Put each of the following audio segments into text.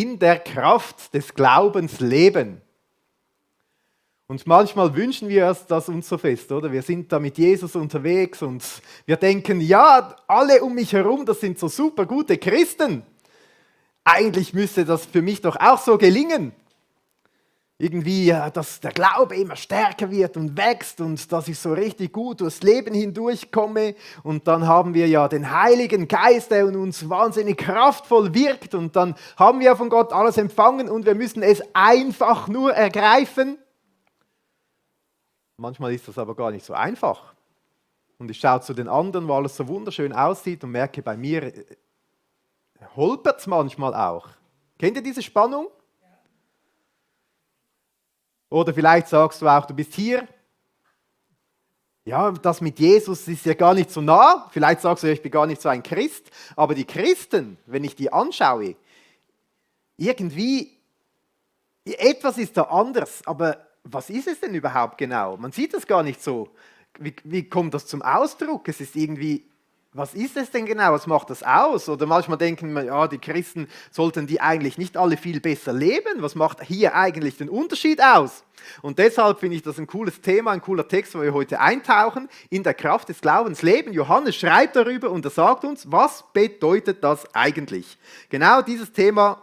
in der Kraft des Glaubens leben. Und manchmal wünschen wir das uns so fest, oder? Wir sind da mit Jesus unterwegs und wir denken, ja, alle um mich herum, das sind so super gute Christen. Eigentlich müsste das für mich doch auch so gelingen. Irgendwie, ja, dass der Glaube immer stärker wird und wächst und dass ich so richtig gut durchs Leben hindurchkomme. Und dann haben wir ja den Heiligen Geist, der in uns wahnsinnig kraftvoll wirkt. Und dann haben wir von Gott alles empfangen und wir müssen es einfach nur ergreifen. Manchmal ist das aber gar nicht so einfach. Und ich schaue zu den anderen, wo alles so wunderschön aussieht und merke, bei mir holpert es manchmal auch. Kennt ihr diese Spannung? Oder vielleicht sagst du auch, du bist hier. Ja, das mit Jesus ist ja gar nicht so nah. Vielleicht sagst du, ich bin gar nicht so ein Christ. Aber die Christen, wenn ich die anschaue, irgendwie, etwas ist da anders. Aber was ist es denn überhaupt genau? Man sieht es gar nicht so. Wie kommt das zum Ausdruck? Es ist irgendwie, was ist es denn genau? Was macht das aus? Oder manchmal denken wir, ja, die Christen sollten die eigentlich nicht alle viel besser leben. Was macht hier eigentlich den Unterschied aus? Und deshalb finde ich das ein cooles Thema, ein cooler Text, wo wir heute eintauchen, in der Kraft des Glaubens leben. Johannes schreibt darüber und er sagt uns, was bedeutet das eigentlich? Genau dieses Thema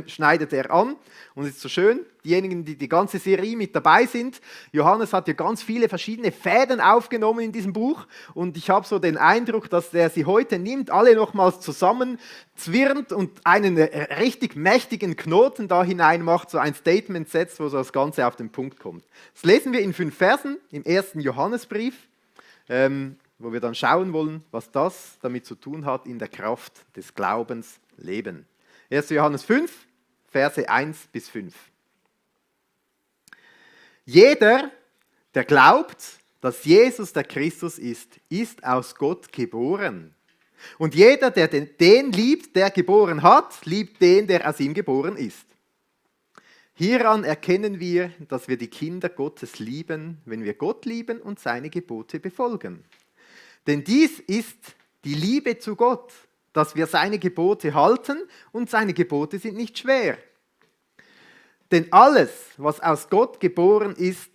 schneidet er an und es ist so schön, diejenigen, die die ganze Serie mit dabei sind, Johannes hat ja ganz viele verschiedene Fäden aufgenommen in diesem Buch und ich habe so den Eindruck, dass er sie heute nimmt, alle nochmals zusammenzwirnt und einen richtig mächtigen Knoten da hinein macht, so ein Statement setzt, wo so das Ganze auf den Punkt kommt. Das lesen wir in 5 Versen im 1. Johannesbrief, wo wir dann schauen wollen, was das damit zu tun hat, in der Kraft des Glaubens leben. 1. Johannes 5, Verse 1 bis 5. Jeder, der glaubt, dass Jesus der Christus ist aus Gott geboren. Und jeder, der den liebt, der geboren hat, liebt den, der aus ihm geboren ist. Hieran erkennen wir, dass wir die Kinder Gottes lieben, wenn wir Gott lieben und seine Gebote befolgen. Denn dies ist die Liebe zu Gott, dass wir seine Gebote halten und seine Gebote sind nicht schwer. Denn alles, was aus Gott geboren ist,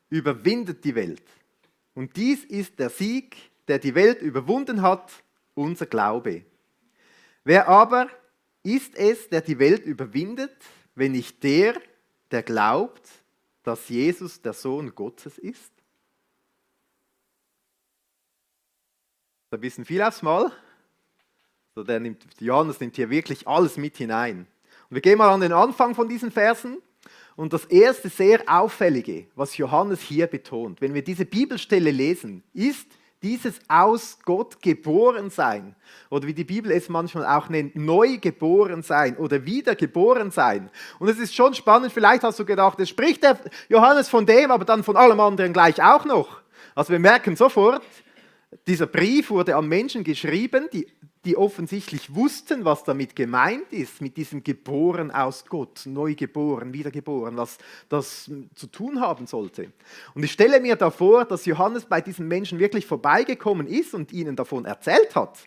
überwindet die Welt. Und dies ist der Sieg, der die Welt überwunden hat, unser Glaube. Wer aber ist es, der die Welt überwindet, wenn nicht der, der glaubt, dass Jesus der Sohn Gottes ist? Da ein bisschen viel aufs Mal. Johannes nimmt hier wirklich alles mit hinein. Und wir gehen mal an den Anfang von diesen Versen. Und das erste sehr Auffällige, was Johannes hier betont, wenn wir diese Bibelstelle lesen, ist dieses aus Gott geboren sein. Oder wie die Bibel es manchmal auch nennt, neu geboren sein oder wiedergeboren sein. Und es ist schon spannend, vielleicht hast du gedacht, es spricht der Johannes von dem, aber dann von allem anderen gleich auch noch. Also wir merken sofort, dieser Brief wurde an Menschen geschrieben, die offensichtlich wussten, was damit gemeint ist, mit diesem geboren aus Gott, neu geboren, wiedergeboren, was das zu tun haben sollte. Und ich stelle mir da vor, dass Johannes bei diesen Menschen wirklich vorbeigekommen ist und ihnen davon erzählt hat,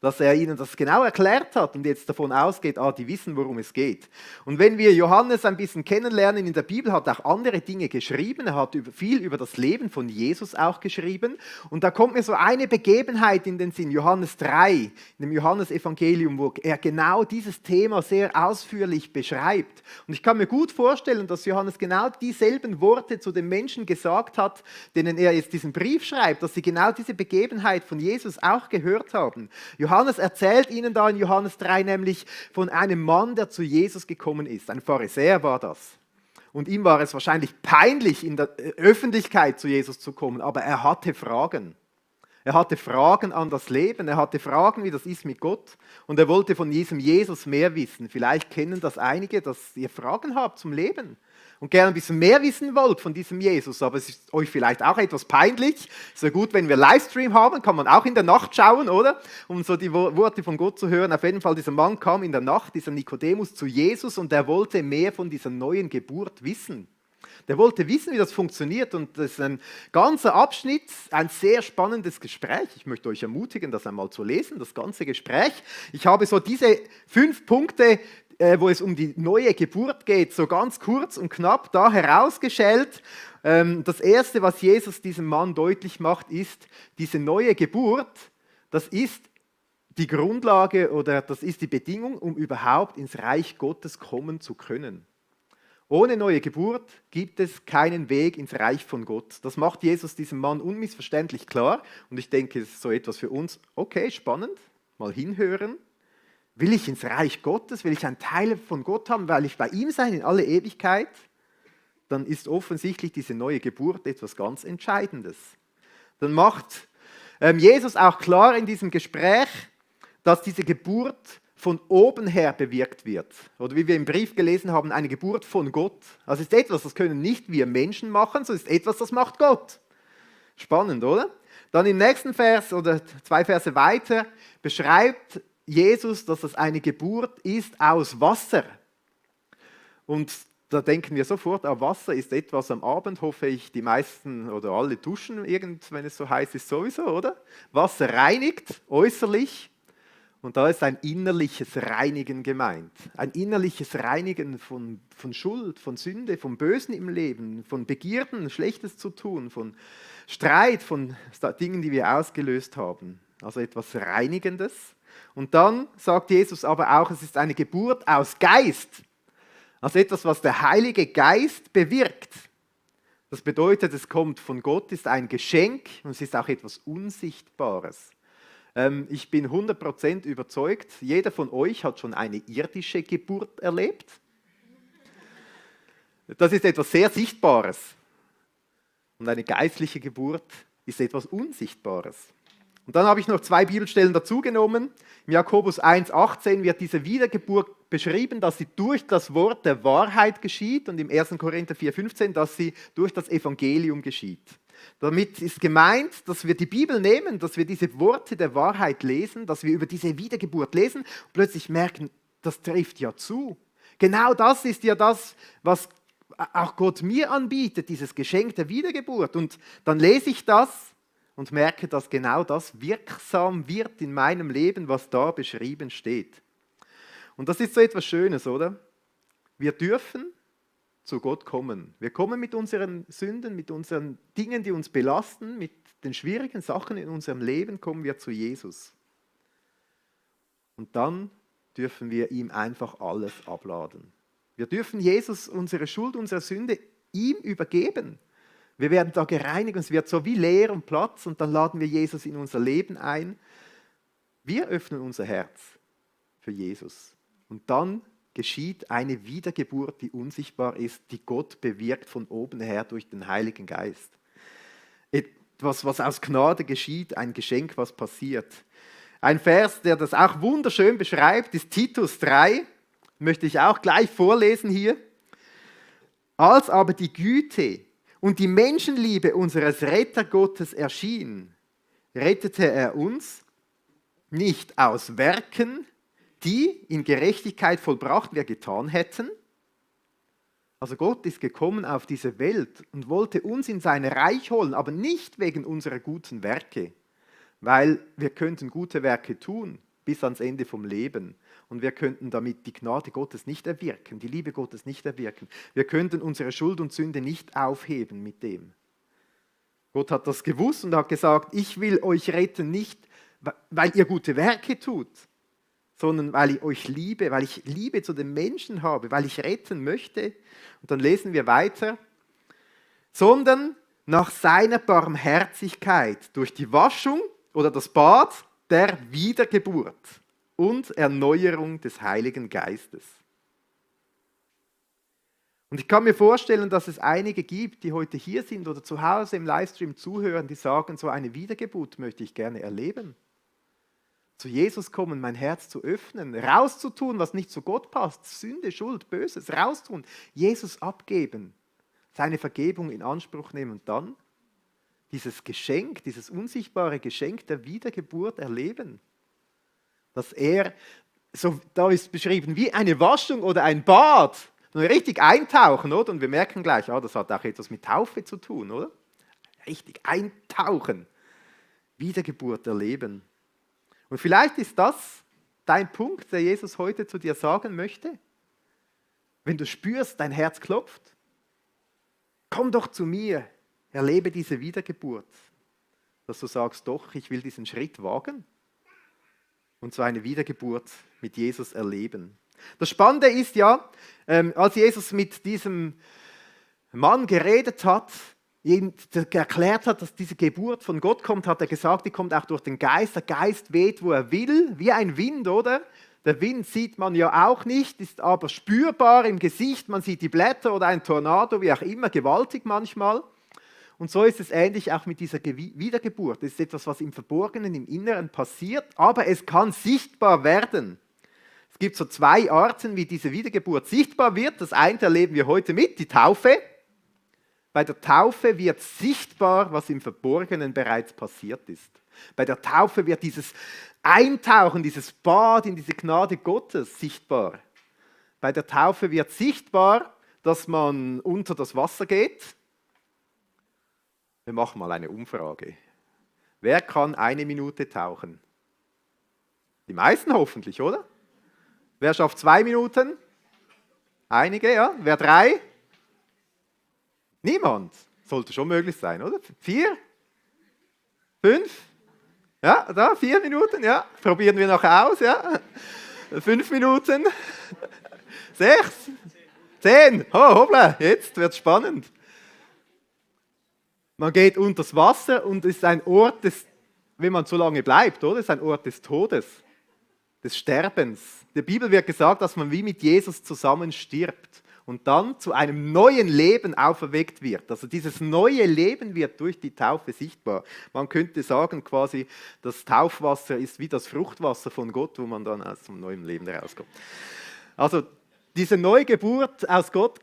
dass er ihnen das genau erklärt hat und jetzt davon ausgeht, die wissen, worum es geht. Und wenn wir Johannes ein bisschen kennenlernen in der Bibel, hat er auch andere Dinge geschrieben. Er hat viel über das Leben von Jesus auch geschrieben. Und da kommt mir so eine Begebenheit in den Sinn, Johannes 3, in dem Johannesevangelium, wo er genau dieses Thema sehr ausführlich beschreibt. Und ich kann mir gut vorstellen, dass Johannes genau dieselben Worte zu den Menschen gesagt hat, denen er jetzt diesen Brief schreibt, dass sie genau diese Begebenheit von Jesus auch gehört haben. Johannes erzählt ihnen da in Johannes 3 nämlich von einem Mann, der zu Jesus gekommen ist. Ein Pharisäer war das. Und ihm war es wahrscheinlich peinlich, in der Öffentlichkeit zu Jesus zu kommen, aber er hatte Fragen. Er hatte Fragen an das Leben, er hatte Fragen, wie das ist mit Gott. Und er wollte von diesem Jesus mehr wissen. Vielleicht kennen das einige, dass ihr Fragen habt zum Leben und gerne ein bisschen mehr wissen wollt von diesem Jesus, aber es ist euch vielleicht auch etwas peinlich. Es ist ja gut, wenn wir Livestream haben, kann man auch in der Nacht schauen, oder? Um so die Worte von Gott zu hören. Auf jeden Fall, dieser Mann kam in der Nacht, dieser Nikodemus, zu Jesus und er wollte mehr von dieser neuen Geburt wissen. Der wollte wissen, wie das funktioniert und das ist ein ganzer Abschnitt, ein sehr spannendes Gespräch. Ich möchte euch ermutigen, das einmal zu lesen, das ganze Gespräch. Ich habe so diese 5 Punkte wo es um die neue Geburt geht, so ganz kurz und knapp da herausgeschält. Das Erste, was Jesus diesem Mann deutlich macht, ist, diese neue Geburt, das ist die Grundlage oder das ist die Bedingung, um überhaupt ins Reich Gottes kommen zu können. Ohne neue Geburt gibt es keinen Weg ins Reich von Gott. Das macht Jesus diesem Mann unmissverständlich klar. Und ich denke, es ist so etwas für uns, okay, spannend, mal hinhören. Will ich ins Reich Gottes? Will ich einen Teil von Gott haben? Will ich bei ihm sein in alle Ewigkeit? Dann ist offensichtlich diese neue Geburt etwas ganz Entscheidendes. Dann macht Jesus auch klar in diesem Gespräch, dass diese Geburt von oben her bewirkt wird. Oder wie wir im Brief gelesen haben, eine Geburt von Gott. Also ist etwas, das können nicht wir Menschen machen, sondern ist etwas, das macht Gott. Spannend, oder? Dann im nächsten Vers oder 2 Verse weiter beschreibt Jesus, dass es eine Geburt ist aus Wasser. Und da denken wir sofort, Wasser ist etwas am Abend, hoffe ich, die meisten oder alle duschen wenn es so heiß ist, sowieso, oder? Wasser reinigt äußerlich. Und da ist ein innerliches Reinigen gemeint. Ein innerliches Reinigen von Schuld, von Sünde, vom Bösen im Leben, von Begierden, Schlechtes zu tun, von Streit, von Dingen, die wir ausgelöst haben. Also etwas Reinigendes. Und dann sagt Jesus aber auch, es ist eine Geburt aus Geist. Also etwas, was der Heilige Geist bewirkt. Das bedeutet, es kommt von Gott, ist ein Geschenk und es ist auch etwas Unsichtbares. Ich bin 100% überzeugt, jeder von euch hat schon eine irdische Geburt erlebt. Das ist etwas sehr Sichtbares. Und eine geistliche Geburt ist etwas Unsichtbares. Und dann habe ich noch 2 Bibelstellen dazu genommen. Im Jakobus 1,18 wird diese Wiedergeburt beschrieben, dass sie durch das Wort der Wahrheit geschieht und im 1. Korinther 4,15, dass sie durch das Evangelium geschieht. Damit ist gemeint, dass wir die Bibel nehmen, dass wir diese Worte der Wahrheit lesen, dass wir über diese Wiedergeburt lesen und plötzlich merken, das trifft ja zu. Genau das ist ja das, was auch Gott mir anbietet, dieses Geschenk der Wiedergeburt. Und dann lese ich das und merke, dass genau das wirksam wird in meinem Leben, was da beschrieben steht. Und das ist so etwas Schönes, oder? Wir dürfen zu Gott kommen. Wir kommen mit unseren Sünden, mit unseren Dingen, die uns belasten, mit den schwierigen Sachen in unserem Leben, kommen wir zu Jesus. Und dann dürfen wir ihm einfach alles abladen. Wir dürfen Jesus unsere Schuld, unsere Sünde ihm übergeben. Wir werden da gereinigt und es wird so wie leer und Platz und dann laden wir Jesus in unser Leben ein. Wir öffnen unser Herz für Jesus. Und dann geschieht eine Wiedergeburt, die unsichtbar ist, die Gott bewirkt von oben her durch den Heiligen Geist. Etwas, was aus Gnade geschieht, ein Geschenk, was passiert. Ein Vers, der das auch wunderschön beschreibt, ist Titus 3, möchte ich auch gleich vorlesen hier. Als aber die Güte und die Menschenliebe unseres Rettergottes erschien, rettete er uns nicht aus Werken, die in Gerechtigkeit vollbracht wir getan hätten. Also Gott ist gekommen auf diese Welt und wollte uns in sein Reich holen, aber nicht wegen unserer guten Werke, weil wir könnten gute Werke tun bis ans Ende vom Leben und wir könnten damit die Gnade Gottes nicht erwirken, die Liebe Gottes nicht erwirken. Wir könnten unsere Schuld und Sünde nicht aufheben mit dem. Gott hat das gewusst und hat gesagt, ich will euch retten, nicht weil ihr gute Werke tut, sondern weil ich euch liebe, weil ich Liebe zu den Menschen habe, weil ich retten möchte. Und dann lesen wir weiter, sondern nach seiner Barmherzigkeit durch die Waschung oder das Bad der Wiedergeburt und Erneuerung des Heiligen Geistes. Und ich kann mir vorstellen, dass es einige gibt, die heute hier sind oder zu Hause im Livestream zuhören, die sagen, so eine Wiedergeburt möchte ich gerne erleben. Zu Jesus kommen, mein Herz zu öffnen, rauszutun, was nicht zu Gott passt, Sünde, Schuld, Böses, raustun, Jesus abgeben, seine Vergebung in Anspruch nehmen und dann dieses Geschenk, dieses unsichtbare Geschenk der Wiedergeburt erleben. Dass er, so, da ist beschrieben, wie eine Waschung oder ein Bad, richtig eintauchen, oder? Und wir merken gleich, das hat auch etwas mit Taufe zu tun, oder? Richtig eintauchen, Wiedergeburt erleben. Und vielleicht ist das dein Punkt, der Jesus heute zu dir sagen möchte. Wenn du spürst, dein Herz klopft, komm doch zu mir, erlebe diese Wiedergeburt. Dass du sagst, doch, ich will diesen Schritt wagen und so eine Wiedergeburt mit Jesus erleben. Das Spannende ist ja, als Jesus mit diesem Mann geredet hat, ihm erklärt hat, dass diese Geburt von Gott kommt, hat er gesagt, die kommt auch durch den Geist. Der Geist weht, wo er will, wie ein Wind, oder? Der Wind sieht man ja auch nicht, ist aber spürbar im Gesicht. Man sieht die Blätter oder ein Tornado, wie auch immer, gewaltig manchmal. Und so ist es ähnlich auch mit dieser Wiedergeburt. Es ist etwas, was im Verborgenen, im Inneren passiert, aber es kann sichtbar werden. Es gibt so zwei Arten, wie diese Wiedergeburt sichtbar wird. Das eine erleben wir heute mit, die Taufe. Bei der Taufe wird sichtbar, was im Verborgenen bereits passiert ist. Bei der Taufe wird dieses Eintauchen, dieses Bad in diese Gnade Gottes sichtbar. Bei der Taufe wird sichtbar, dass man unter das Wasser geht. Wir machen mal eine Umfrage. Wer kann 1 Minute tauchen? Die meisten hoffentlich, oder? Wer schafft 2 Minuten? Einige, ja. Wer 3? Niemand. Sollte schon möglich sein, oder? 4? 5? Ja, da, 4 Minuten, ja. Probieren wir noch aus, ja. 5 Minuten. 6? 10? Oh, hoppla, jetzt wird es spannend. Man geht unter das Wasser und es ist ein Ort des, wenn man so lange bleibt, oder? Es ist ein Ort des Todes, des Sterbens. In der Bibel wird gesagt, dass man wie mit Jesus zusammen stirbt und dann zu einem neuen Leben auferweckt wird. Also dieses neue Leben wird durch die Taufe sichtbar. Man könnte sagen quasi, das Taufwasser ist wie das Fruchtwasser von Gott, wo man dann aus dem neuen Leben herauskommt. Also diese Neugeburt aus Gott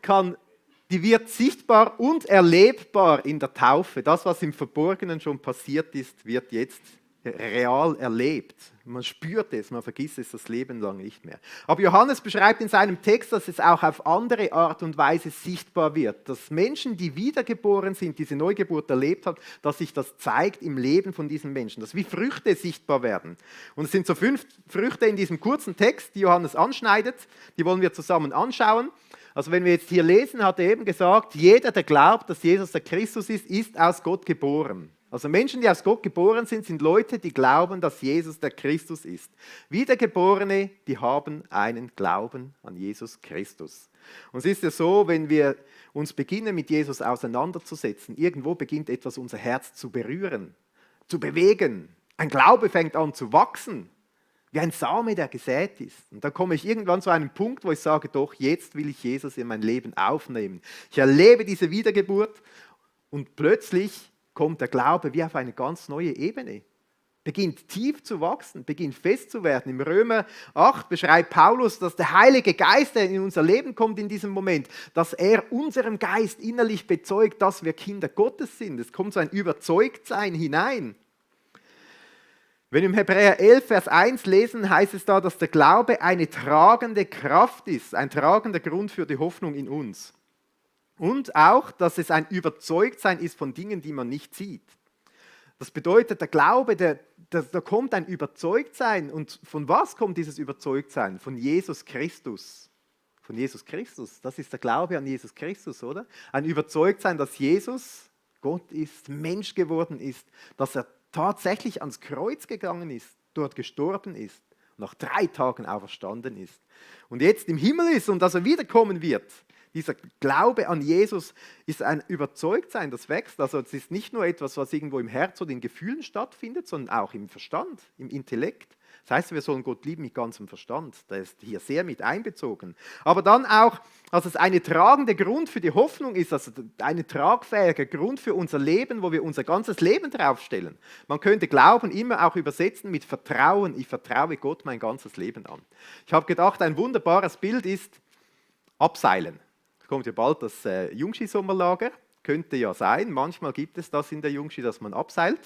die wird sichtbar und erlebbar in der Taufe. Das, was im Verborgenen schon passiert ist, wird jetzt real erlebt. Man spürt es, man vergisst es das Leben lang nicht mehr. Aber Johannes beschreibt in seinem Text, dass es auch auf andere Art und Weise sichtbar wird. Dass Menschen, die wiedergeboren sind, diese Neugeburt erlebt haben, dass sich das zeigt im Leben von diesen Menschen. Dass wie Früchte sichtbar werden. Und es sind so 5 Früchte in diesem kurzen Text, die Johannes anschneidet. Die wollen wir zusammen anschauen. Also wenn wir jetzt hier lesen, hat er eben gesagt, jeder, der glaubt, dass Jesus der Christus ist aus Gott geboren. Also Menschen, die aus Gott geboren sind, sind Leute, die glauben, dass Jesus der Christus ist. Wiedergeborene, die haben einen Glauben an Jesus Christus. Und es ist ja so, wenn wir uns beginnen, mit Jesus auseinanderzusetzen, irgendwo beginnt etwas unser Herz zu berühren, zu bewegen. Ein Glaube fängt an zu wachsen, wie ein Same, der gesät ist. Und dann komme ich irgendwann zu einem Punkt, wo ich sage, doch, jetzt will ich Jesus in mein Leben aufnehmen. Ich erlebe diese Wiedergeburt und plötzlich kommt der Glaube wie auf eine ganz neue Ebene. Beginnt tief zu wachsen, beginnt fest zu werden. Im Römer 8 beschreibt Paulus, dass der Heilige Geist, der in unser Leben kommt in diesem Moment, dass er unserem Geist innerlich bezeugt, dass wir Kinder Gottes sind. Es kommt so ein Überzeugtsein hinein. Wenn wir im Hebräer 11, Vers 1 lesen, heißt es da, dass der Glaube eine tragende Kraft ist, ein tragender Grund für die Hoffnung in uns. Und auch, dass es ein Überzeugtsein ist von Dingen, die man nicht sieht. Das bedeutet, der Glaube, da kommt ein Überzeugtsein. Und von was kommt dieses Überzeugtsein? Von Jesus Christus. Von Jesus Christus. Das ist der Glaube an Jesus Christus, oder? Ein Überzeugtsein, dass Jesus Gott ist, Mensch geworden ist, dass er tatsächlich ans Kreuz gegangen ist, dort gestorben ist, nach 3 Tagen auferstanden ist und jetzt im Himmel ist und dass er wiederkommen wird. Dieser Glaube an Jesus ist ein Überzeugtsein, das wächst. Also es ist nicht nur etwas, was irgendwo im Herz oder in Gefühlen stattfindet, sondern auch im Verstand, im Intellekt. Das heißt, wir sollen Gott lieben mit ganzem Verstand. Der ist hier sehr mit einbezogen. Aber dann auch, dass es eine tragende Grund für die Hoffnung ist, also ein tragfähiger Grund für unser Leben, wo wir unser ganzes Leben draufstellen. Man könnte Glauben immer auch übersetzen mit Vertrauen. Ich vertraue Gott mein ganzes Leben an. Ich habe gedacht, ein wunderbares Bild ist Abseilen. Es kommt ja bald das Jungski-Sommerlager. Könnte ja sein. Manchmal gibt es das in der Jungski, dass man abseilt.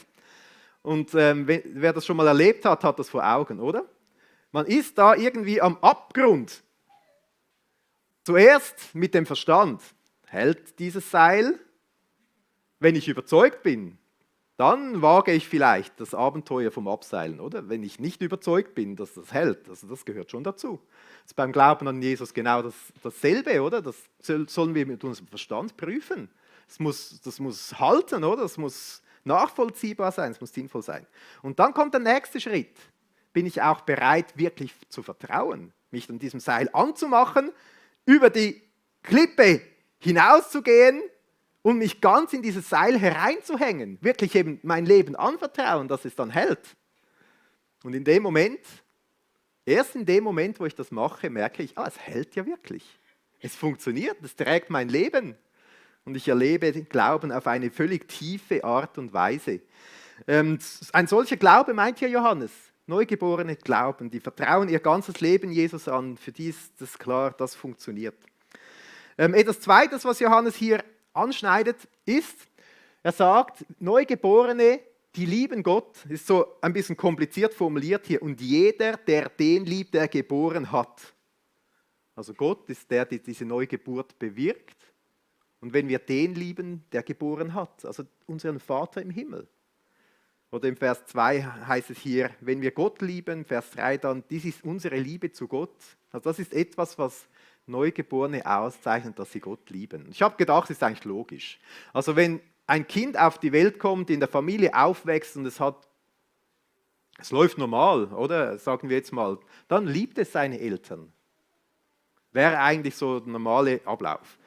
Und wer das schon mal erlebt hat, hat das vor Augen, oder? Man ist da irgendwie am Abgrund. Zuerst mit dem Verstand. Hält dieses Seil? Wenn ich überzeugt bin, dann wage ich vielleicht das Abenteuer vom Abseilen, oder? Wenn ich nicht überzeugt bin, dass das hält, also das gehört schon dazu. Das ist beim Glauben an Jesus genau dasselbe, oder? Das sollen wir mit unserem Verstand prüfen. Das muss halten, oder? Das muss nachvollziehbar sein, es muss sinnvoll sein. Und dann kommt der nächste Schritt. Bin ich auch bereit, wirklich zu vertrauen, mich an diesem Seil anzumachen, über die Klippe hinauszugehen und mich ganz in dieses Seil hereinzuhängen, wirklich eben mein Leben anvertrauen, dass es dann hält. Und in dem Moment, erst in dem Moment, wo ich das mache, merke ich, es hält ja wirklich. Es funktioniert, es trägt mein Leben. Und ich erlebe den Glauben auf eine völlig tiefe Art und Weise. Ein solcher Glaube meint hier Johannes. Neugeborene glauben, die vertrauen ihr ganzes Leben Jesus an. Für die ist das klar, das funktioniert. Etwas Zweites, was Johannes hier anschneidet, ist, er sagt, Neugeborene, die lieben Gott, ist so ein bisschen kompliziert formuliert hier, und jeder, der den liebt, der geboren hat. Also Gott ist der, der diese Neugeburt bewirkt. Und wenn wir den lieben, der geboren hat, also unseren Vater im Himmel. Oder im Vers 2 heißt es hier, wenn wir Gott lieben, Vers 3 dann, dies ist unsere Liebe zu Gott. Also das ist etwas, was Neugeborene auszeichnet, dass sie Gott lieben. Ich habe gedacht, das ist eigentlich logisch. Also wenn ein Kind auf die Welt kommt, in der Familie aufwächst und es läuft normal, oder? Sagen wir jetzt mal, dann liebt es seine Eltern. Wäre eigentlich so der normale Ablauf.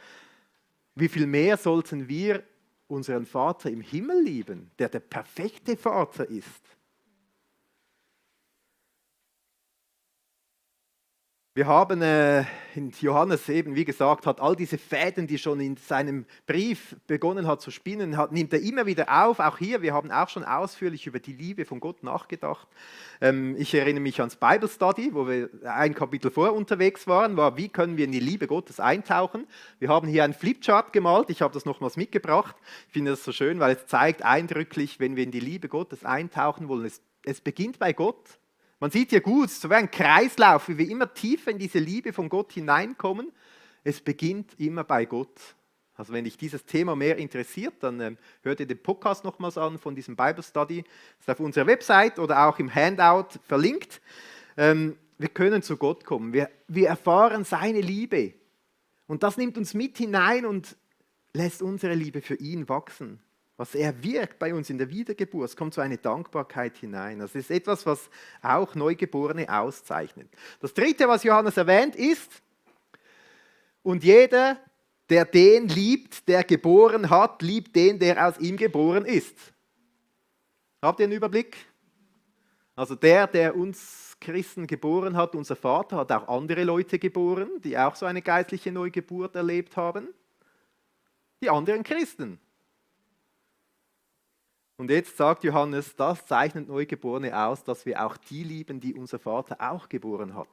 Wie viel mehr sollten wir unseren Vater im Himmel lieben, der der perfekte Vater ist? Wir haben in Johannes eben, wie gesagt, hat all diese Fäden, die schon in seinem Brief begonnen hat zu spinnen, nimmt er immer wieder auf. Auch hier, wir haben auch schon ausführlich über die Liebe von Gott nachgedacht. Ich erinnere mich ans Bible Study, wo wir ein Kapitel vorher unterwegs waren, war, wie können wir in die Liebe Gottes eintauchen. Wir haben hier einen Flipchart gemalt, ich habe das nochmals mitgebracht. Ich finde das so schön, weil es zeigt eindrücklich, wenn wir in die Liebe Gottes eintauchen wollen, es beginnt bei Gott. Man sieht hier gut, so wie ein Kreislauf, wie wir immer tiefer in diese Liebe von Gott hineinkommen. Es beginnt immer bei Gott. Also wenn dich dieses Thema mehr interessiert, dann hört ihr den Podcast nochmals an von diesem Bible Study. Das ist auf unserer Website oder auch im Handout verlinkt. Wir können zu Gott kommen. Wir erfahren seine Liebe. Und das nimmt uns mit hinein und lässt unsere Liebe für ihn wachsen. Was er wirkt bei uns in der Wiedergeburt, es kommt so eine Dankbarkeit hinein. Das ist etwas, was auch Neugeborene auszeichnet. Das Dritte, was Johannes erwähnt, ist, und jeder, der den liebt, der geboren hat, liebt den, der aus ihm geboren ist. Habt ihr einen Überblick? Also der uns Christen geboren hat, unser Vater, hat auch andere Leute geboren, die auch so eine geistliche Neugeburt erlebt haben. Die anderen Christen. Und jetzt sagt Johannes, das zeichnet Neugeborene aus, dass wir auch die lieben, die unser Vater auch geboren hat.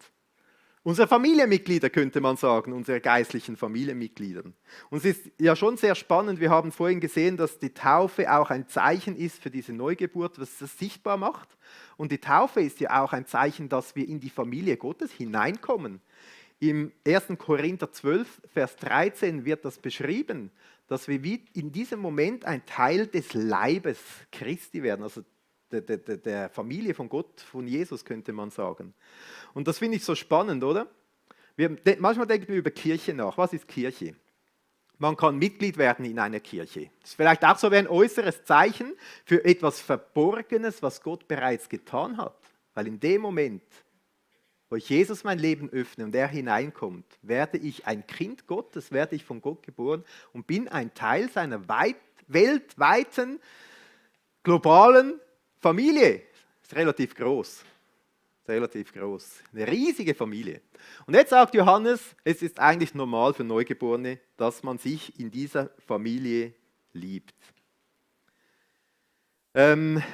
Unsere Familienmitglieder könnte man sagen, unsere geistlichen Familienmitglieder. Und es ist ja schon sehr spannend, wir haben vorhin gesehen, dass die Taufe auch ein Zeichen ist für diese Neugeburt, was das sichtbar macht. Und die Taufe ist ja auch ein Zeichen, dass wir in die Familie Gottes hineinkommen. Im 1. Korinther 12, Vers 13 wird das beschrieben, dass wir in diesem Moment ein Teil des Leibes Christi werden, also der Familie von Gott, von Jesus könnte man sagen. Und das finde ich so spannend, oder? Manchmal denken wir über Kirche nach. Was ist Kirche? Man kann Mitglied werden in einer Kirche. Das ist vielleicht auch so wie ein äußeres Zeichen für etwas Verborgenes, was Gott bereits getan hat. Weil in dem Moment, wo ich Jesus mein Leben öffne und er hineinkommt, werde ich ein Kind Gottes, werde ich von Gott geboren und bin ein Teil seiner weltweiten, globalen Familie. Das ist relativ groß. Relativ groß. Eine riesige Familie. Und jetzt sagt Johannes, es ist eigentlich normal für Neugeborene, dass man sich in dieser Familie liebt.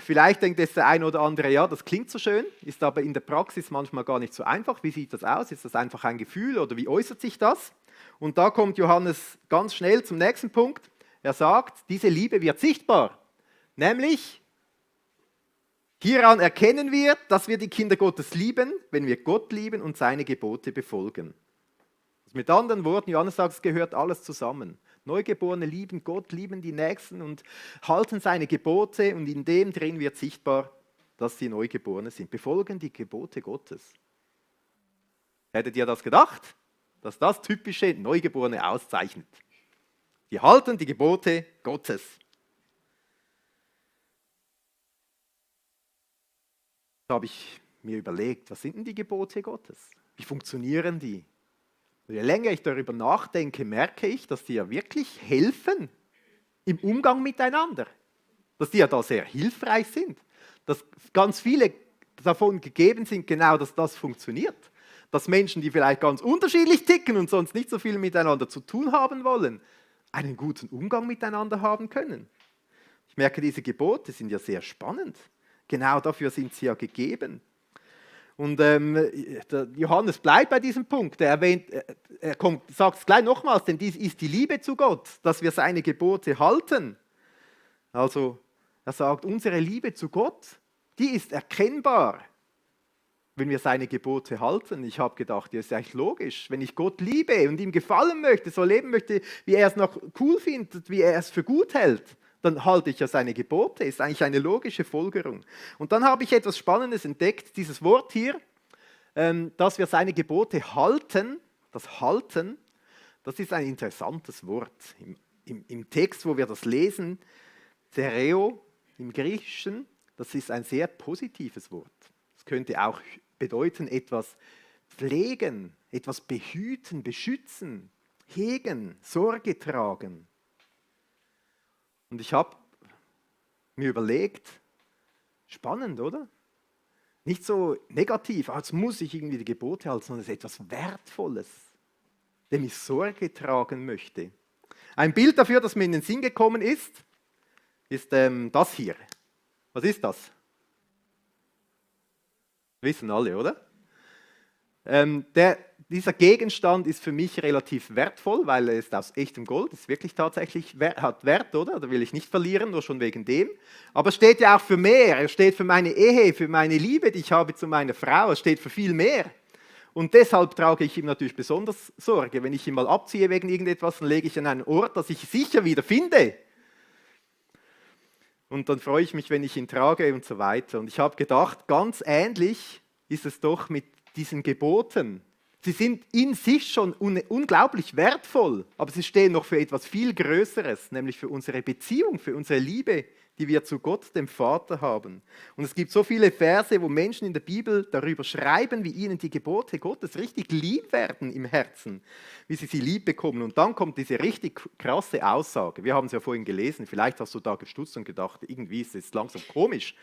Vielleicht denkt jetzt der eine oder andere, ja, das klingt so schön, ist aber in der Praxis manchmal gar nicht so einfach. Wie sieht das aus? Ist das einfach ein Gefühl oder wie äußert sich das? Und da kommt Johannes ganz schnell zum nächsten Punkt. Er sagt, diese Liebe wird sichtbar. Nämlich, hieran erkennen wir, dass wir die Kinder Gottes lieben, wenn wir Gott lieben und seine Gebote befolgen. Mit anderen Worten, Johannes sagt, es gehört alles zusammen. Neugeborene lieben Gott, lieben die Nächsten und halten seine Gebote und in dem drin wird sichtbar, dass sie Neugeborene sind. Befolgen die Gebote Gottes. Hättet ihr das gedacht? Dass das typische Neugeborene auszeichnet. Die halten die Gebote Gottes. Da habe ich mir überlegt, was sind denn die Gebote Gottes? Wie funktionieren die? Und je länger ich darüber nachdenke, merke ich, dass die ja wirklich helfen im Umgang miteinander. Dass die ja da sehr hilfreich sind. Dass ganz viele davon gegeben sind, genau, dass das funktioniert. Dass Menschen, die vielleicht ganz unterschiedlich ticken und sonst nicht so viel miteinander zu tun haben wollen, einen guten Umgang miteinander haben können. Ich merke, diese Gebote sind ja sehr spannend. Genau dafür sind sie ja gegeben. Und Johannes bleibt bei diesem Punkt. Er sagt es gleich nochmals, denn dies ist die Liebe zu Gott, dass wir seine Gebote halten. Also er sagt, unsere Liebe zu Gott, die ist erkennbar, wenn wir seine Gebote halten. Ich habe gedacht, das ist eigentlich logisch. Wenn ich Gott liebe und ihm gefallen möchte, so leben möchte, wie er es noch cool findet, wie er es für gut hält, dann halte ich ja seine Gebote. Ist eigentlich eine logische Folgerung. Und dann habe ich etwas Spannendes entdeckt. Dieses Wort hier, dass wir seine Gebote halten, das Halten, das ist ein interessantes Wort. Im Text, wo wir das lesen, Thereo im Griechischen, das ist ein sehr positives Wort. Es könnte auch bedeuten, etwas pflegen, etwas behüten, beschützen, hegen, Sorge tragen. Und ich habe mir überlegt, spannend, oder? Nicht so negativ, jetzt muss ich irgendwie die Gebote halten, sondern es ist etwas Wertvolles, dem ich Sorge tragen möchte. Ein Bild dafür, das mir in den Sinn gekommen ist das hier. Was ist das? Wissen alle, oder? Dieser Gegenstand ist für mich relativ wertvoll, weil er ist aus echtem Gold, ist wirklich tatsächlich hat Wert, oder? Da will ich nicht verlieren, nur schon wegen dem. Aber es steht ja auch für mehr. Er steht für meine Ehe, für meine Liebe, die ich habe zu meiner Frau. Es steht für viel mehr. Und deshalb trage ich ihm natürlich besonders Sorge. Wenn ich ihn mal abziehe wegen irgendetwas, dann lege ich ihn an einen Ort, dass ich sicher wieder finde. Und dann freue ich mich, wenn ich ihn trage und so weiter. Und ich habe gedacht, ganz ähnlich ist es doch mit diesen Geboten. Sie sind in sich schon unglaublich wertvoll, aber sie stehen noch für etwas viel Größeres, nämlich für unsere Beziehung, für unsere Liebe, die wir zu Gott, dem Vater, haben. Und es gibt so viele Verse, wo Menschen in der Bibel darüber schreiben, wie ihnen die Gebote Gottes richtig lieb werden im Herzen, wie sie lieb bekommen. Und dann kommt diese richtig krasse Aussage. Wir haben es ja vorhin gelesen, vielleicht hast du da gestutzt und gedacht, irgendwie ist es langsam komisch.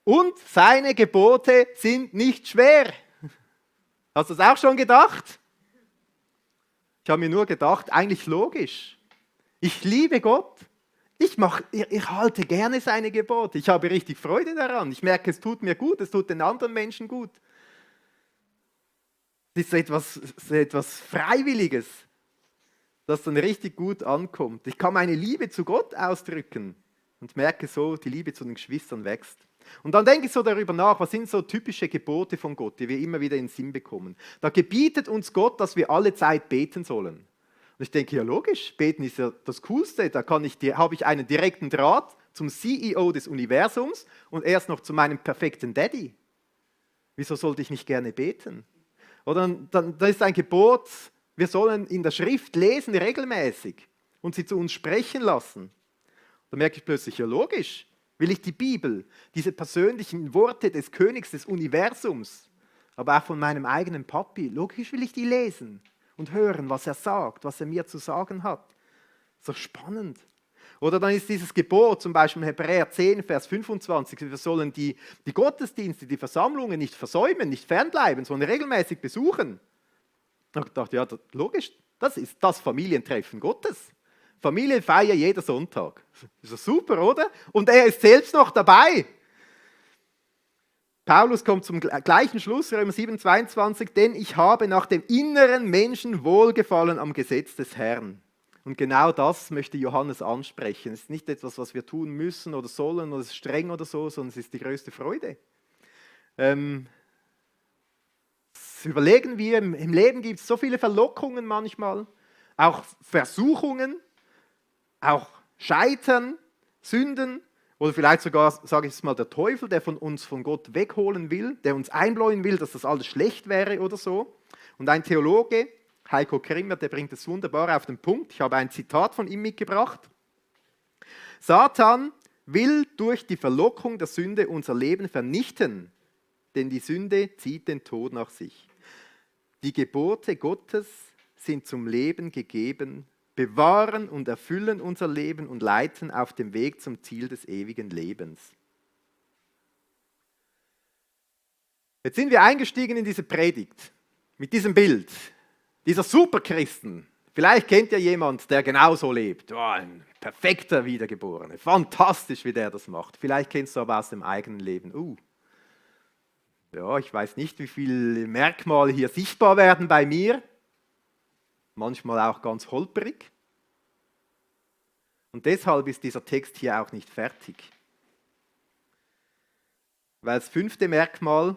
Und seine Gebote sind nicht schwer. Hast du das auch schon gedacht? Ich habe mir nur gedacht, eigentlich logisch. Ich liebe Gott. Ich halte gerne seine Gebote. Ich habe richtig Freude daran. Ich merke, es tut mir gut, es tut den anderen Menschen gut. Es ist etwas Freiwilliges, das dann richtig gut ankommt. Ich kann meine Liebe zu Gott ausdrücken und merke so, die Liebe zu den Geschwistern wächst. Und dann denke ich so darüber nach, was sind so typische Gebote von Gott, die wir immer wieder in den Sinn bekommen. Da gebietet uns Gott, dass wir alle Zeit beten sollen. Und ich denke, ja logisch, beten ist ja das Coolste, da habe ich einen direkten Draht zum CEO des Universums und erst noch zu meinem perfekten Daddy. Wieso sollte ich nicht gerne beten? Oder dann ist ein Gebot, wir sollen in der Schrift lesen regelmäßig und sie zu uns sprechen lassen. Da merke ich plötzlich, ja logisch, will ich die Bibel, diese persönlichen Worte des Königs des Universums, aber auch von meinem eigenen Papi, logisch will ich die lesen und hören, was er sagt, was er mir zu sagen hat. So spannend. Oder dann ist dieses Gebot, zum Beispiel in Hebräer 10, Vers 25, wir sollen die Gottesdienste, die Versammlungen nicht versäumen, nicht fernbleiben, sondern regelmäßig besuchen. Da habe ich gedacht, ja, logisch, das ist das Familientreffen Gottes. Familienfeier jeder Sonntag. Ist das super, oder? Und er ist selbst noch dabei. Paulus kommt zum gleichen Schluss, Römer 7, 22, denn ich habe nach dem inneren Menschen Wohlgefallen am Gesetz des Herrn. Und genau das möchte Johannes ansprechen. Es ist nicht etwas, was wir tun müssen oder sollen oder es ist streng oder so, sondern es ist die größte Freude. Das überlegen wir, im Leben gibt es so viele Verlockungen manchmal, auch Versuchungen, auch Scheitern, Sünden oder vielleicht sogar, sage ich es mal, der Teufel, der uns von Gott wegholen will, der uns einbläuen will, dass das alles schlecht wäre oder so. Und ein Theologe, Heiko Krimmer, der bringt es wunderbar auf den Punkt. Ich habe ein Zitat von ihm mitgebracht. Satan will durch die Verlockung der Sünde unser Leben vernichten, denn die Sünde zieht den Tod nach sich. Die Gebote Gottes sind zum Leben gegeben, bewahren und erfüllen unser Leben und leiten auf dem Weg zum Ziel des ewigen Lebens. Jetzt sind wir eingestiegen in diese Predigt mit diesem Bild, dieser Superchristen. Vielleicht kennt ihr jemand, der genauso lebt. Oh, ein perfekter Wiedergeborener. Fantastisch, wie der das macht. Vielleicht kennst du aber aus dem eigenen Leben. Ja, ich weiß nicht, wie viele Merkmale hier sichtbar werden bei mir. Manchmal auch ganz holperig. Und deshalb ist dieser Text hier auch nicht fertig. Weil das 5. Merkmal,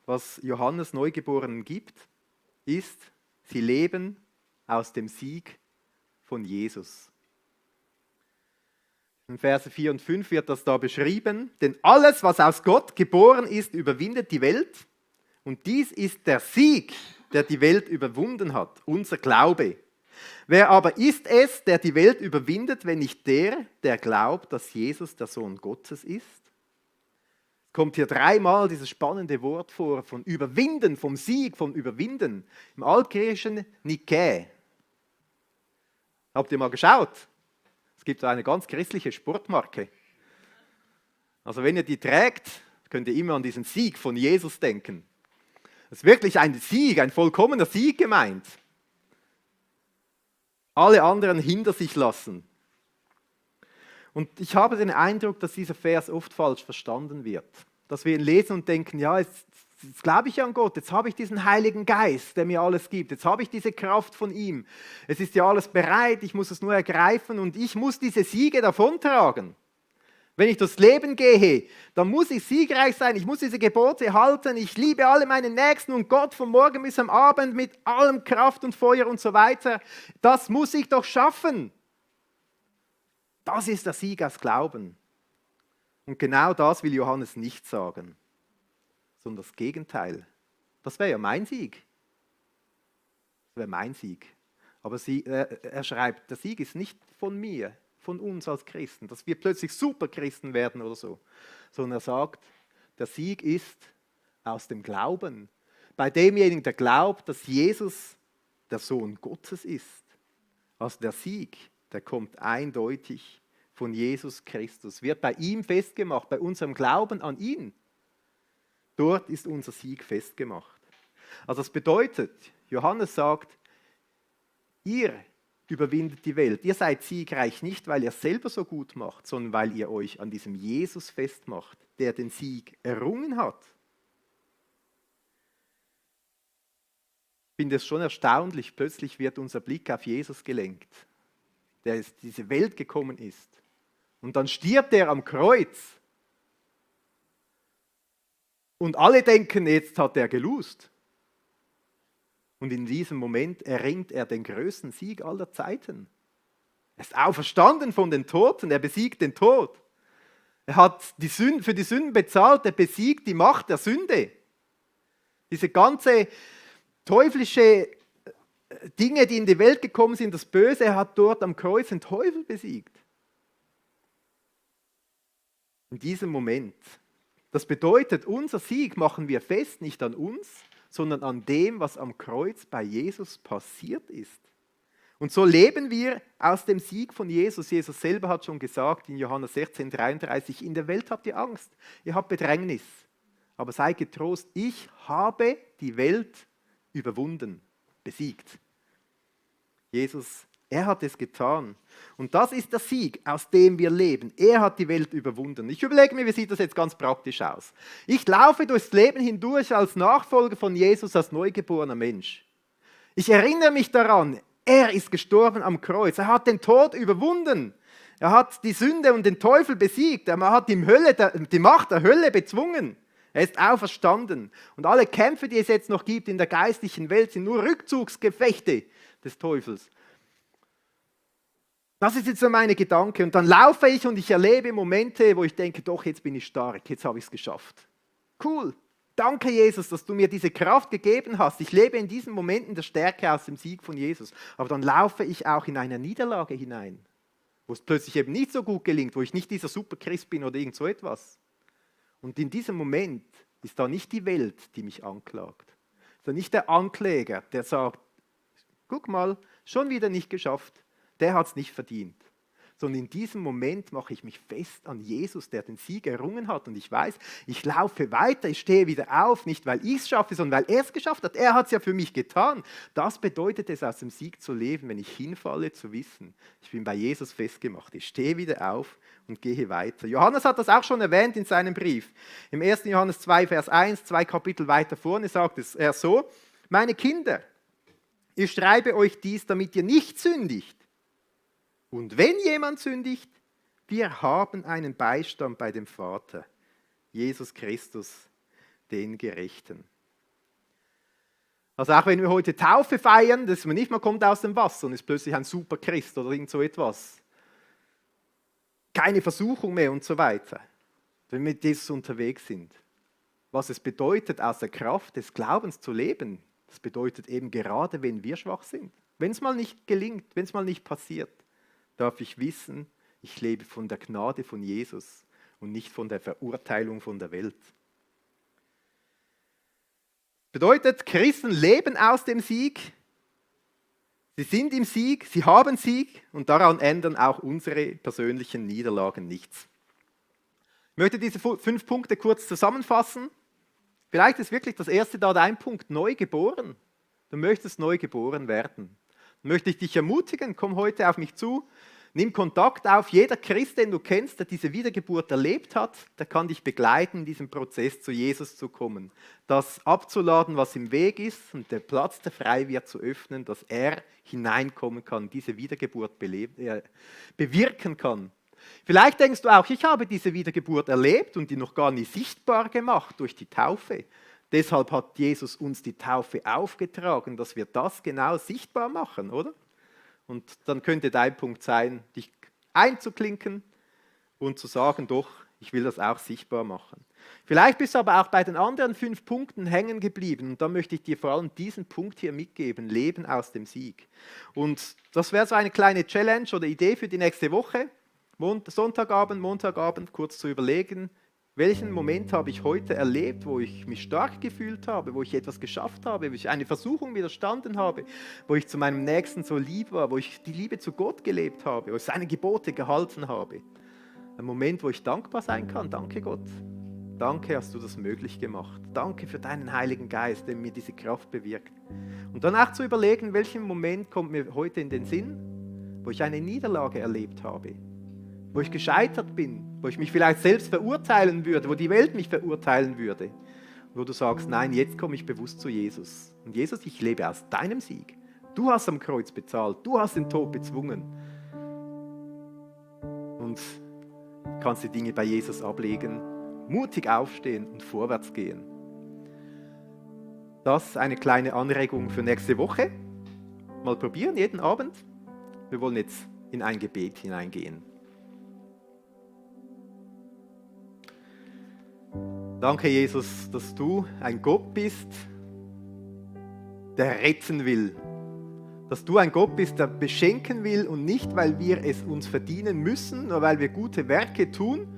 was Johannes Neugeborenen gibt, ist, sie leben aus dem Sieg von Jesus. In Verse 4 und 5 wird das da beschrieben. Denn alles, was aus Gott geboren ist, überwindet die Welt. Und dies ist der Sieg, der die Welt überwunden hat, unser Glaube. Wer aber ist es, der die Welt überwindet, wenn nicht der, der glaubt, dass Jesus der Sohn Gottes ist? Es kommt hier 3-mal dieses spannende Wort vor, von überwinden, vom Sieg, vom Überwinden. Im Altgriechischen Nike. Habt ihr mal geschaut? Es gibt eine ganz christliche Sportmarke. Also wenn ihr die trägt, könnt ihr immer an diesen Sieg von Jesus denken. Es ist wirklich ein Sieg, ein vollkommener Sieg gemeint. Alle anderen hinter sich lassen. Und ich habe den Eindruck, dass dieser Vers oft falsch verstanden wird. Dass wir ihn lesen und denken, ja, jetzt glaube ich an Gott, jetzt habe ich diesen Heiligen Geist, der mir alles gibt, jetzt habe ich diese Kraft von ihm. Es ist ja alles bereit, ich muss es nur ergreifen und ich muss diese Siege davontragen. Wenn ich durchs Leben gehe, dann muss ich siegreich sein, ich muss diese Gebote halten, ich liebe alle meine Nächsten und Gott von morgen bis am Abend mit allem Kraft und Feuer und so weiter. Das muss ich doch schaffen. Das ist der Sieg aus Glauben. Und genau das will Johannes nicht sagen, sondern das Gegenteil. Das wäre ja mein Sieg. Das wäre mein Sieg. Aber er schreibt, der Sieg ist nicht von mir, von uns als Christen, dass wir plötzlich Superchristen werden oder so, sondern er sagt, der Sieg ist aus dem Glauben. Bei demjenigen, der glaubt, dass Jesus der Sohn Gottes ist. Also der Sieg, der kommt eindeutig von Jesus Christus, wird bei ihm festgemacht, bei unserem Glauben an ihn. Dort ist unser Sieg festgemacht. Also das bedeutet, Johannes sagt, ihr überwindet die Welt. Ihr seid siegreich nicht, weil ihr es selber so gut macht, sondern weil ihr euch an diesem Jesus festmacht, der den Sieg errungen hat. Ich finde es schon erstaunlich, plötzlich wird unser Blick auf Jesus gelenkt, der in diese Welt gekommen ist. Und dann stirbt er am Kreuz. Und alle denken, jetzt hat er gelust. Und in diesem Moment erringt er den größten Sieg aller Zeiten. Er ist auferstanden von den Toten, er besiegt den Tod. Er hat für die Sünden bezahlt, er besiegt die Macht der Sünde. Diese ganze teuflische Dinge, die in die Welt gekommen sind, das Böse, er hat dort am Kreuz den Teufel besiegt. In diesem Moment. Das bedeutet, unser Sieg machen wir fest, nicht an uns, sondern an dem, was am Kreuz bei Jesus passiert ist. Und so leben wir aus dem Sieg von Jesus. Jesus selber hat schon gesagt in Johannes 16,33, in der Welt habt ihr Angst, ihr habt Bedrängnis, aber seid getrost, ich habe die Welt überwunden, besiegt. Jesus, er hat es getan. Und das ist der Sieg, aus dem wir leben. Er hat die Welt überwunden. Ich überlege mir, wie sieht das jetzt ganz praktisch aus? Ich laufe durchs Leben hindurch als Nachfolger von Jesus, als neugeborener Mensch. Ich erinnere mich daran, er ist gestorben am Kreuz. Er hat den Tod überwunden. Er hat die Sünde und den Teufel besiegt. Er hat die Macht der Hölle bezwungen. Er ist auferstanden. Und alle Kämpfe, die es jetzt noch gibt in der geistlichen Welt, sind nur Rückzugsgefechte des Teufels. Das ist jetzt so meine Gedanke. Und dann laufe ich und ich erlebe Momente, wo ich denke, doch, jetzt bin ich stark, jetzt habe ich es geschafft. Cool. Danke, Jesus, dass du mir diese Kraft gegeben hast. Ich lebe in diesen Momenten der Stärke aus dem Sieg von Jesus. Aber dann laufe ich auch in eine Niederlage hinein, wo es plötzlich eben nicht so gut gelingt, wo ich nicht dieser Superchrist bin oder irgend so etwas. Und in diesem Moment ist da nicht die Welt, die mich anklagt. Ist da nicht der Ankläger, der sagt, guck mal, schon wieder nicht geschafft. Der hat es nicht verdient. Sondern in diesem Moment mache ich mich fest an Jesus, der den Sieg errungen hat. Und ich weiß, ich laufe weiter, ich stehe wieder auf, nicht weil ich es schaffe, sondern weil er es geschafft hat. Er hat es ja für mich getan. Das bedeutet es, aus dem Sieg zu leben, wenn ich hinfalle, zu wissen, ich bin bei Jesus festgemacht. Ich stehe wieder auf und gehe weiter. Johannes hat das auch schon erwähnt in seinem Brief. Im 1. Johannes 2, Vers 1, 2 Kapitel weiter vorne sagt er so, meine Kinder, ich schreibe euch dies, damit ihr nicht sündigt. Und wenn jemand sündigt, wir haben einen Beistand bei dem Vater, Jesus Christus, den Gerechten. Also auch wenn wir heute Taufe feiern, dass man nicht mal kommt aus dem Wasser und ist plötzlich ein Superchrist oder irgend so etwas. Keine Versuchung mehr und so weiter, wenn wir mit Jesus unterwegs sind. Was es bedeutet, aus der Kraft des Glaubens zu leben, das bedeutet eben gerade, wenn wir schwach sind. Wenn es mal nicht gelingt, wenn es mal nicht passiert, darf ich wissen, ich lebe von der Gnade von Jesus und nicht von der Verurteilung von der Welt. Bedeutet, Christen leben aus dem Sieg, sie sind im Sieg, sie haben Sieg und daran ändern auch unsere persönlichen Niederlagen nichts. Ich möchte diese 5 Punkte kurz zusammenfassen. Vielleicht ist wirklich das erste da dein Punkt, neu geboren. Du möchtest neu geboren werden. Möchte ich dich ermutigen, komm heute auf mich zu, nimm Kontakt auf. Jeder Christ, den du kennst, der diese Wiedergeburt erlebt hat, der kann dich begleiten, in diesem Prozess zu Jesus zu kommen. Das abzuladen, was im Weg ist und der Platz, der frei wird, zu öffnen, dass er hineinkommen kann, diese Wiedergeburt bewirken kann. Vielleicht denkst du auch, ich habe diese Wiedergeburt erlebt und die noch gar nicht sichtbar gemacht durch die Taufe. Deshalb hat Jesus uns die Taufe aufgetragen, dass wir das genau sichtbar machen, oder? Und dann könnte dein Punkt sein, dich einzuklinken und zu sagen, doch, ich will das auch sichtbar machen. Vielleicht bist du aber auch bei den anderen 5 Punkten hängen geblieben und da möchte ich dir vor allem diesen Punkt hier mitgeben, Leben aus dem Sieg. Und das wäre so eine kleine Challenge oder Idee für die nächste Woche, Sonntagabend, Montagabend, kurz zu überlegen, welchen Moment habe ich heute erlebt, wo ich mich stark gefühlt habe, wo ich etwas geschafft habe, wo ich eine Versuchung widerstanden habe, wo ich zu meinem Nächsten so lieb war, wo ich die Liebe zu Gott gelebt habe, wo ich seine Gebote gehalten habe. Ein Moment, wo ich dankbar sein kann. Danke Gott. Danke, hast du das möglich gemacht. Danke für deinen Heiligen Geist, der mir diese Kraft bewirkt. Und danach zu überlegen, welchen Moment kommt mir heute in den Sinn, wo ich eine Niederlage erlebt habe, wo ich gescheitert bin, wo ich mich vielleicht selbst verurteilen würde, wo die Welt mich verurteilen würde, wo du sagst, nein, jetzt komme ich bewusst zu Jesus. Und Jesus, ich lebe aus deinem Sieg. Du hast am Kreuz bezahlt, du hast den Tod bezwungen. Und kannst die Dinge bei Jesus ablegen, mutig aufstehen und vorwärts gehen. Das ist eine kleine Anregung für nächste Woche. Mal probieren, jeden Abend. Wir wollen jetzt in ein Gebet hineingehen. Danke, Jesus, dass du ein Gott bist, der retten will. Dass du ein Gott bist, der beschenken will und nicht, weil wir es uns verdienen müssen, nur weil wir gute Werke tun,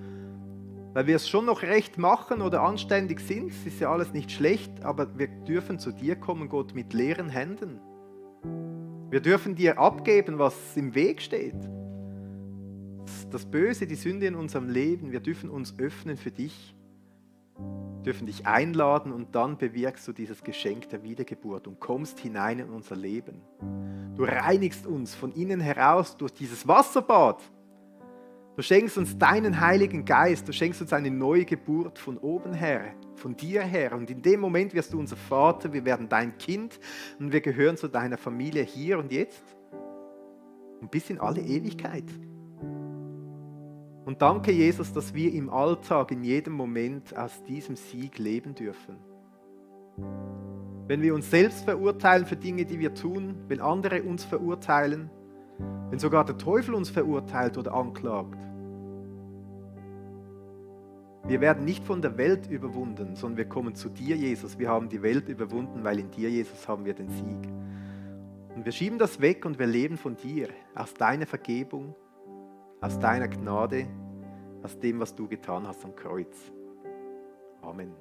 weil wir es schon noch recht machen oder anständig sind. Es ist ja alles nicht schlecht, aber wir dürfen zu dir kommen, Gott, mit leeren Händen. Wir dürfen dir abgeben, was im Weg steht. Das Böse, die Sünde in unserem Leben, wir dürfen uns öffnen für dich. Dürfen dich einladen und dann bewirkst du dieses Geschenk der Wiedergeburt und kommst hinein in unser Leben. Du reinigst uns von innen heraus durch dieses Wasserbad. Du schenkst uns deinen Heiligen Geist, du schenkst uns eine neue Geburt von oben her, von dir her. Und in dem Moment wirst du unser Vater, wir werden dein Kind und wir gehören zu deiner Familie hier und jetzt und bis in alle Ewigkeit. Und danke, Jesus, dass wir im Alltag, in jedem Moment aus diesem Sieg leben dürfen. Wenn wir uns selbst verurteilen für Dinge, die wir tun, wenn andere uns verurteilen, Wenn sogar der Teufel uns verurteilt oder anklagt. Wir werden nicht von der Welt überwunden, sondern wir kommen zu dir, Jesus. Wir haben die Welt überwunden, weil in dir, Jesus, haben wir den Sieg. Und wir schieben das weg und wir leben von dir, aus deiner Vergebung, aus deiner Gnade, aus dem, was du getan hast am Kreuz. Amen.